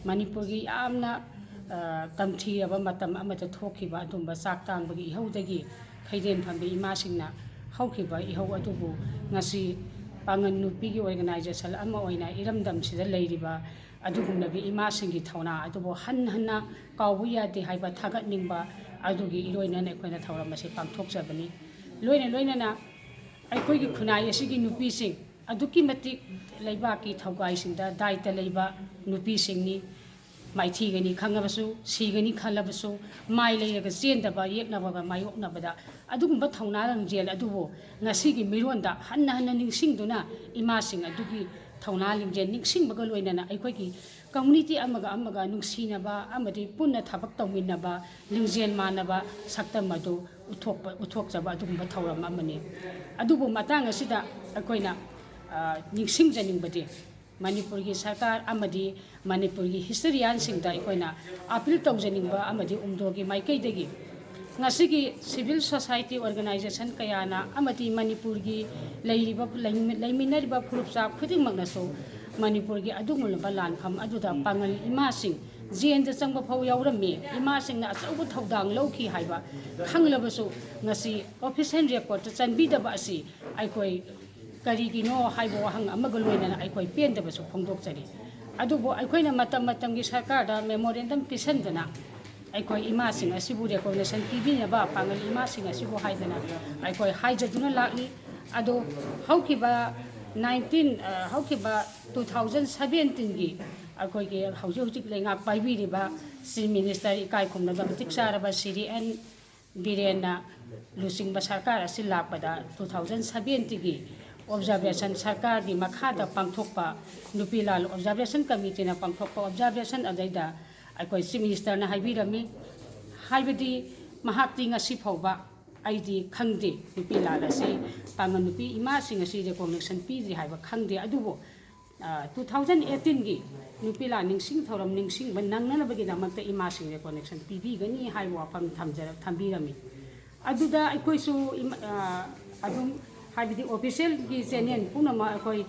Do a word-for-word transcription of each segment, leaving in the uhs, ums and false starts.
ꯃꯅꯤꯄꯨꯔꯒꯤ ꯌꯥꯝꯅ, ꯑ, ꯇꯝꯊꯤꯔꯕ ꯃꯇꯝ ꯑꯃꯗ ꯊꯣꯛꯈꯤꯕ ꯑꯗꯨꯒꯨꯝꯕ ꯆꯥꯛ ꯇꯥꯡꯕꯒꯤ ꯏꯍꯧꯗꯒꯤ ꯈꯩꯗꯦꯟ ꯐꯝꯕꯤ ꯏꯃꯥꯁꯤꯡꯅ ꯍꯧꯈꯤꯕ ꯏꯍꯧ ꯑꯗꯨꯕꯨ ꯉꯁꯤ ꯄꯥꯉꯟ ꯅꯨꯄꯤꯒꯤ organization ꯑꯃ ꯑꯣꯏꯅ ꯏꯔꯝꯗꯝꯁꯤꯗ ꯂꯩꯔꯤꯕ ꯑꯗꯨꯒꯨꯝꯂꯕ ꯏꯃꯥꯁꯤꯡꯒꯤ ꯊꯧꯅꯥ ꯑꯗꯨꯕꯨ ꯍꯟ ꯍꯟꯅ ꯀꯥꯎꯕ ꯌꯥꯗꯦ ꯍꯥꯏꯕ ꯊꯥꯒꯠꯅꯤꯡꯕ ꯑꯗꯨꯒꯤ ꯏꯔꯣꯏꯅꯅ ꯑꯩꯈꯣꯏꯅ ꯊꯧꯔꯝ ꯑꯁꯤ ꯄꯥꯡꯊꯣꯛꯆꯕꯅꯤ꯫ ꯂꯣꯏꯅ ꯂꯣꯏꯅꯅ ꯑꯩꯈꯣꯏꯒꯤ ꯈꯨꯟꯅꯥꯏ ꯑꯁꯤꯒꯤ ꯅꯨꯄꯤꯁꯤꯡ ꯑꯗꯨꯛꯀꯤ ꯃꯇꯤꯛ ꯂꯩꯕꯥꯛꯀꯤ ꯊꯧꯒꯥꯏꯁꯤꯡꯗ ꯗꯥꯏꯇ ꯂꯩꯕ ꯅꯨꯄꯤꯁꯤꯡꯅꯤ꯫ ꯃꯥꯏꯊꯤꯒꯅꯤ ꯈꯪꯉꯕꯁꯨ, ꯁꯤꯒꯅꯤ ꯈꯜꯂꯕꯁꯨ, ꯃꯥꯏ ꯂꯩꯔꯒ ꯆꯦꯟꯗꯕ, ꯌꯦꯛꯅꯕꯒ ꯃꯥꯌꯣꯛꯅꯕꯗ ꯑꯗꯨꯒꯨꯝꯕ ꯊꯧꯅꯥ ꯂꯤꯡꯖꯦꯜ ꯑꯗꯨꯕꯨ ꯉꯁꯤꯒꯤ ꯃꯤꯔꯣꯟꯗ ꯍꯟꯅ ꯍꯟꯅ ꯅꯤꯡꯁꯤꯡꯗꯨꯅ ꯏꯃꯥꯁꯤꯡ ꯑꯗꯨꯒꯤ ꯊꯧꯅꯥ ꯂꯤꯡꯖꯦꯜ ꯅꯤꯡꯁꯤꯡꯕꯒ ꯂꯣꯏꯅꯅ ꯑꯩꯈꯣꯏꯒꯤ community ꯑꯃꯒ ꯑꯃꯒ ꯅꯨꯡꯁꯤꯅꯕ ꯑꯃꯗꯤ ꯄꯨꯟꯅ ꯊꯕꯛ ꯇꯧꯃꯤꯟꯅꯕ, ꯂꯤꯡꯖꯦꯜ ꯃꯥꯟꯅꯕ ꯁꯛꯇꯝ ꯑꯗꯨ ꯎꯠꯊꯣꯛꯄ, ꯎꯠꯊꯣꯛꯆꯕ ꯑꯗꯨꯒꯨꯝꯕ ꯊꯧꯔꯝ ꯑꯃꯅꯤ꯫ ꯑꯗꯨꯕꯨ ꯃꯇꯥꯡ ꯑꯁꯤꯗ ꯑꯩꯈꯣꯏꯅ, ꯑ, ꯅꯤꯡꯁꯤꯡꯖꯅꯤꯡꯕꯗꯤ ꯃꯅꯤꯄꯨꯔꯒꯤ ꯁꯔꯀꯥꯔ ꯑꯃꯗꯤ ꯃꯅꯤꯄꯨꯔꯒꯤ historianꯁꯤꯡꯗ ꯑꯩꯈꯣꯏꯅ appeal ꯇꯧꯖꯅꯤꯡꯕ ꯑꯃꯗꯤ UMDOꯒꯤ ꯃꯥꯏꯀꯩꯗꯒꯤ ꯉꯁꯤꯒꯤ civil society organization ꯀꯌꯥꯅ ꯑꯃꯗꯤ ꯃꯅꯤꯄꯨꯔꯒꯤ ꯂꯩꯔꯤꯕ, ꯂꯩꯃꯤ-, ꯂꯩꯃꯤꯟꯅꯔꯤꯕ ꯐꯨꯔꯨꯞꯆꯥ ꯈꯨꯗꯤꯡꯃꯛꯅꯁꯨ ꯃꯅꯤꯄꯨꯔꯒꯤ ꯑꯗꯨꯒꯨꯝꯂꯕ ꯂꯥꯟꯐꯝ ꯑꯗꯨꯗ ꯄꯥꯉꯜ ꯏꯃꯥꯁꯤꯡ ꯖꯦꯜꯗ ꯆꯪꯕ ꯐꯥꯎ ꯌꯥꯎꯔꯝꯃꯤ, ꯏꯃꯥꯁꯤꯡꯅ ꯑꯆꯧꯕ ꯊꯧꯗꯥꯡ ꯂꯧꯈꯤ ꯍꯥꯏꯕ ꯈꯪꯂꯕꯁꯨ ꯉꯁꯤ official recordꯇ ꯆꯟꯕꯤꯗꯕ ꯑꯁꯤ ꯑꯩꯈꯣꯏ ꯀꯔꯤꯒꯤꯅꯣ ꯍꯥꯏꯕ ꯋꯥꯍꯪ ꯑꯃꯒ ꯂꯣꯏꯅꯅ ꯑꯩꯈꯣꯏ ꯄꯦꯟꯗꯕꯁꯨ ꯐꯣꯡꯗꯣꯛꯆꯔꯤ꯫ ꯑꯗꯨꯕꯨ ꯑꯩꯈꯣꯏꯅ ꯃꯇꯝ ꯃꯇꯝꯒꯤ ꯁꯔꯀꯥꯔꯗ memorandum ꯄꯤꯁꯟꯗꯨꯅ ꯑꯩꯈꯣꯏ ꯏꯃꯥꯁꯤꯡ ꯑꯁꯤꯕꯨ recognition ꯄꯤꯕꯤꯅꯕ, ꯄꯥꯉꯜ ꯏꯃꯥꯁꯤꯡ ꯑꯁꯤꯕꯨ ꯍꯥꯏꯗꯅ ꯑꯩꯈꯣꯏ ꯍꯥꯏꯖꯗꯨꯅ ꯂꯥꯛꯂꯤ꯫ ꯑꯗꯣ ꯍꯧꯈꯤꯕ nineteen, ꯑ, ꯍꯧꯈꯤꯕ two thousand seventeenꯒꯤ ꯑꯩꯈꯣꯏꯒꯤ ꯍꯧꯖꯤꯛ ꯍꯧꯖꯤꯛ ꯂꯩꯉꯥꯛ ꯄꯥꯏꯕꯤꯔꯤꯕ Chief Minister ꯏꯀꯥꯏ ꯈꯨꯝꯅꯕ ꯃꯇꯤꯛ ꯆꯥꯔꯕ ꯁ꯭ꯔꯤ ꯑꯦꯟ ꯕꯤꯔꯦꯟꯅ ꯂꯨꯆꯤꯡꯕ ꯁꯔꯀꯥꯔ ꯑꯁꯤ ꯂꯥꯛꯄꯗ two thousand seventeenꯒꯤ observation ꯁꯔꯀꯥꯔꯒꯤ ꯃꯈꯥꯗ ꯄꯥꯡꯊꯣꯛꯄ ꯅꯨꯄꯤ ꯂꯥꯜ observation committeeꯅ ꯄꯥꯡꯊꯣꯛꯄ observation ꯑꯗꯩꯗ ꯑꯩꯈꯣꯏ Chief Ministerꯅ ꯍꯥꯏꯕꯤꯔꯝꯃꯤ꯫ ꯍꯥꯏꯕꯗꯤ ꯃꯍꯥꯛꯇꯤ ꯉꯁꯤ ꯐꯥꯎꯕ ꯑꯩꯗꯤ ꯈꯪꯗꯦ, ꯅꯨꯄꯤ ꯂꯥꯜ ꯑꯁꯤ ꯄꯥꯉꯜ ꯅꯨꯄꯤ ꯏꯃꯥꯁꯤꯡ ꯑꯁꯤ recognition ꯄꯤꯗ꯭ꯔꯤ ꯍꯥꯏꯕ ꯈꯪꯗꯦ꯫ ꯑꯗꯨꯕꯨ ꯑ, two thousand eighteenꯒꯤ ꯅꯨꯄꯤ ꯂꯥꯟ ꯅꯤꯡꯁꯤꯡ ꯊꯧꯔꯝ ꯅꯤꯡꯁꯤꯡꯕ ꯅꯪꯅꯅꯕꯒꯤꯗꯃꯛꯇ ꯏꯃꯥꯁꯤꯡ recognition ꯄꯤꯕꯤꯒꯅꯤ ꯍꯥꯏꯕ ꯋꯥꯐꯝ ꯊꯝꯖꯔ-, ꯊꯝꯕꯤꯔꯝꯃꯤ꯫ ꯑꯗꯨꯗ ꯑꯩꯈꯣꯏꯁꯨ ꯏꯃ-, ꯑ, ꯑꯗꯨꯝ ꯍꯥꯏꯕꯗꯤ officialꯒꯤ channel ꯄꯨꯝꯅꯃꯛ ꯑꯩꯈꯣꯏ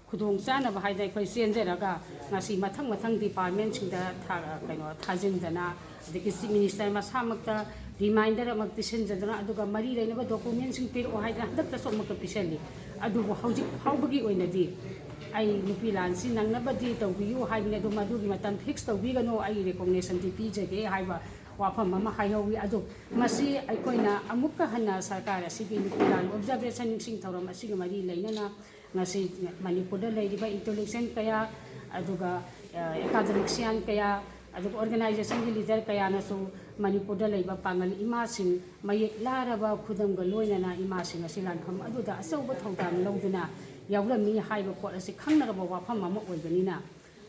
ꯈꯨꯗꯣꯡ ꯆꯥꯅꯕ ꯍꯥꯏꯗꯅ ꯑꯩꯈꯣꯏ ꯆꯦꯟꯖꯔꯒ ꯉꯁꯤ ꯃꯊꯪ ꯃꯊꯪ ꯗꯤꯄꯥꯔꯠꯃꯦꯟꯁꯤꯡꯗ ꯊꯥ- ꯀꯩꯅꯣ ꯊꯥꯖꯤꯟꯗꯅ, ꯑꯗꯒꯤ ꯆꯤꯐ ꯃꯤꯅꯤꯁꯇꯔ ꯃꯁꯥꯃꯛꯇ ꯔꯤꯃꯥꯏꯟꯗꯔ ꯑꯃ ꯄꯤꯁꯤꯟꯖꯗꯅ, ꯑꯗꯨꯒ ꯃꯔꯤ ꯂꯩꯅꯕ ꯗꯣꯀꯨꯃꯦꯟꯁꯤꯡ ꯄꯤꯔꯛꯑꯣ ꯍꯥꯏꯗꯅ ꯍꯟꯗꯛꯇꯁꯨ ꯑꯃꯨꯛꯀ ꯄꯤꯁꯜꯂꯤ꯫ ꯑꯗꯨꯕꯨ ꯍꯧꯖꯤꯛ ꯐꯥꯎꯕꯒꯤ ꯑꯣꯏꯅꯗꯤ ꯑꯩ ꯅꯨꯄꯤ ꯂꯥꯟꯁꯤ ꯅꯪꯅꯕꯗꯤ ꯇꯧꯕꯤꯌꯨ ꯍꯥꯏꯕꯅꯤ, ꯑꯗꯨ ꯃꯗꯨꯒꯤ ꯃꯇꯝ ꯐꯤꯛꯁ ꯇꯧꯕꯤꯒꯅꯨ, ꯑꯩ ꯔꯦꯀꯣꯒꯅꯤꯁꯟꯗꯤ ꯄꯤꯖꯒꯦ ꯍꯥꯏꯕ ꯋꯥꯐꯝ ꯑꯃ ꯍꯥꯏꯍꯧꯋꯤ꯫ ꯑꯗꯨ ꯃꯁꯤ ꯑꯩꯈꯣꯏꯅ ꯑꯃꯨꯛꯀ ꯍꯟꯅ ꯁꯔꯀꯥꯔ ꯑꯁꯤꯒꯤ ꯅꯨꯄꯤ ꯂꯥꯟ ꯑꯣꯕꯖꯥꯔꯕꯦꯁꯟ ꯅꯤꯡꯁꯤꯡ ꯊꯧꯔꯝ ꯑꯁꯤꯒ ꯃꯔꯤ ꯂꯩꯅꯅ ꯉꯁꯤ ꯃꯅꯤꯄꯨꯔꯗ ꯂꯩꯔꯤꯕ ꯏꯟꯇꯦꯂꯦꯛꯆꯨꯋꯦꯜ ꯀꯌꯥ, ꯑꯗꯨꯒ ꯑꯦꯀꯥꯗꯃꯤꯛꯁꯤꯌꯥꯟ ꯀꯌꯥ, ꯑꯗꯨꯒ ꯑꯣꯔꯒꯅꯥꯏꯖꯦꯁꯟꯒꯤ ꯂꯤꯗꯔ ꯀꯌꯥꯅꯁꯨ ꯃꯅꯤꯄꯨꯔꯗ ꯂꯩꯕ ꯄꯥꯡꯒꯜ ꯏꯃꯥꯁꯤꯡ, ꯃꯌꯦꯛ ꯂꯥꯔꯕ ꯈꯨꯗꯝꯒ ꯂꯣꯏꯅꯅ ꯏꯃꯥꯁꯤꯡ ꯑꯁꯤ ꯂꯥꯟꯐꯝ ꯑꯗꯨꯗ ꯑꯆꯧꯕ ꯊꯧꯗꯥꯡ ꯂꯧꯗꯨꯅ ꯌꯥꯎꯔꯝꯃꯤ ꯍꯥꯏꯕ ꯄꯣꯠ ꯑꯁꯤ ꯈꯪꯅꯔꯕ ꯋꯥꯐꯝ ꯑꯃ ꯑꯣꯏꯕꯅꯤꯅ,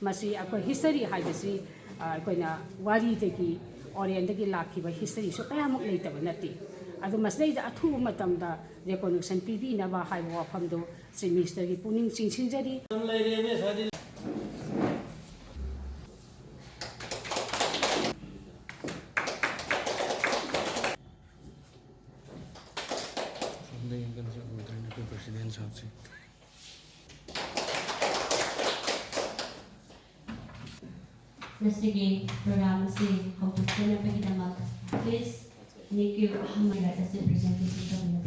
ꯃꯁꯤ ꯑꯩꯈꯣꯏ ꯍꯤꯁꯇꯔꯤ ꯍꯥꯏꯕꯁꯤ, ꯑ, ꯑꯩꯈꯣꯏꯅ ꯋꯥꯔꯤꯗꯒꯤ, ꯑꯣꯔꯦꯜꯗꯒꯤ ꯂꯥꯛꯈꯤꯕ ꯍꯤꯁꯇꯔꯤꯁꯨ ꯀꯌꯥꯃꯨꯛ ꯂꯩꯇꯕ ꯅꯠꯇꯦ꯫ ꯑꯗꯨ ꯃꯁꯤꯗꯩꯗ ꯑꯊꯨꯕ ꯃꯇꯝꯗ ꯔꯦꯀꯣꯒꯅꯤꯁꯟ ꯄꯤꯕꯤꯅꯕ ꯍꯥꯏꯕ ꯋꯥꯐꯝꯗꯨ ꯆꯤꯐ ꯃꯤꯅꯤꯁꯇꯔꯒꯤ ꯄꯨꯛꯅꯤꯡ ꯆꯤꯡꯁꯤꯟꯖꯔꯤ꯫ ꯉꯁꯤꯒꯤ ꯄ꯭ꯔꯣꯒ꯭ꯔꯥꯝ ꯑꯁꯤ ꯍꯧꯗꯣꯛꯆꯅꯕꯒꯤꯗꯃꯛ please ꯅꯤꯀ꯭ꯌꯨ ꯑꯍꯃꯗ ꯑꯁꯤ ꯄ꯭ꯔꯖꯦꯟꯇꯦꯁꯟ ꯇꯧꯕꯤꯌꯨ꯫